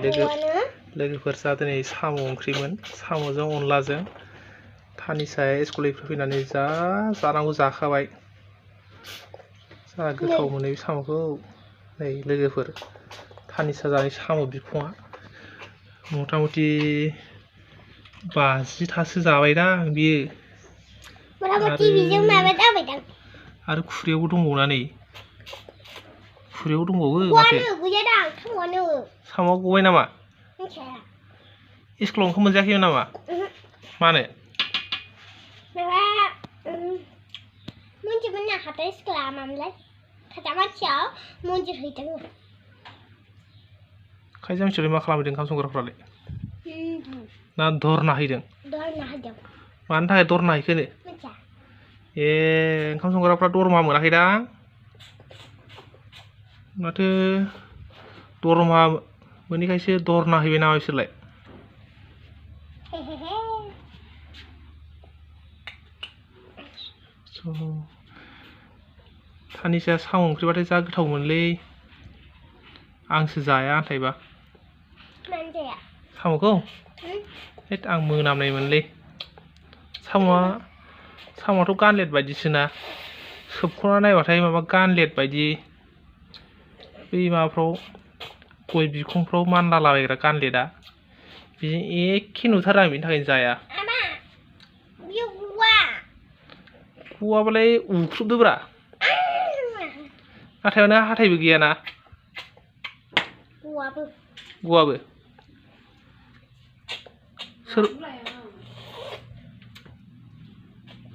लोगोफोर दिनै साम' ओंख्रिमोन साम'जों अनलाजों थानिसाया स्कुलनिफ्राय फैनानै जानांगौ जाखाबाय जा गोथाव मोनो बे साम'खौ नै लोगोफोर थानिसा जानाय साम' बिखङा मथा मथि 50थासो जाबायदां बियो आरो खुरैयावबो दंबावोना नै खुरैयाव दंबावो माथो साम'आ गबाय नामा स्कुलाव ओंखाम मोनजायाखैमोन नामा मानो मोनथिमोनना हाथाय स्कुला मामोनलाय खाजामाथियाव मन्दिर हैदों खाजामाथियाव मा खालामहैदों ओंखाम संग्राफ्रालाय ना धरना हैदों मानि थाखाय धरना हैखोनो ए ओंखाम संग्राफ्रा दरमा मोनाखैदां माथो दरमा मोनैखायसो धरना हैबाय नामा बिसोरलाय थानिसाया साम' ओंख्रिबाथाय जा गोथाव मोनलै आंसो जाया आन्थायबा साम'खौ आं मोनामनाय मोनलै साम'आथ' गानलेट बायदिसोना सोबख'ना नायबाथाय माबा गानलेट बायदि बै माबाफ्राव गय बिखंफ्राव मानलालाबायग्रा गानलेटआ बेजों एखे नुथारो आं बेनि थाखायनो जाया गवाबालाय उख्रुबदोब्रा नाथाय हाथायबो गैयाना गवाबो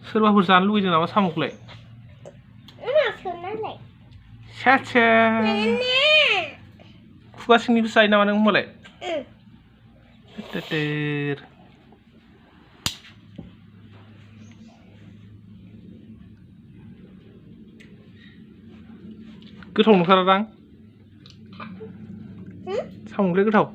सोरबाफोर जानो लुगैदों नामा साम'खौलाय खुगा सिंनिबो जायो नामा नों होनबालाय गोथाव नुथारादां साम' ओंख्रिया गोथाव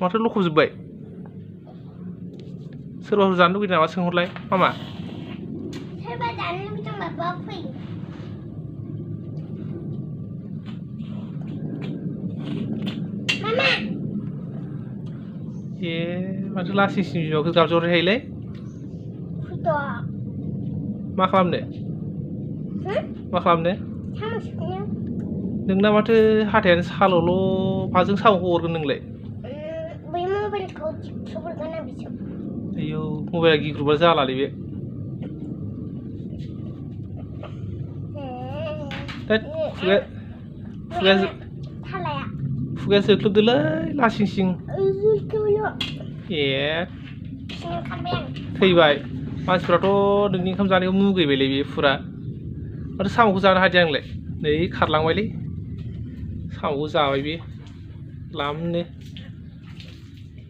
माथो लखबजोब्बाय सोरबाफोर जानो लुगैदों नामा सोंहरलाय मामा सोरबा जानो लुगैदोंबा फै मामा ए माथो लासिं सिं बिमाखौ गाबज्रिहरबाय थायोलै मा खालामनो नोंना माथो हाथायानो साल'ल' माजों साम'खौ हरगोन नोंलाय बै मबाइलखौ टिपथ'हरगोन आं बिसोर आयौ मबाइला गिग्रुबा जालालै बे खुगाया जोख्लोबदोलै लासिं सिं ए थैबाय मानसिफ्राथ' नोंनि ओंखाम जानायाव मुगैबायलै बे फुरा माथो साम'खौ जानो हादिया नोंलाय नै खारलांबायलै साम'खौ जाबाय बे लामनो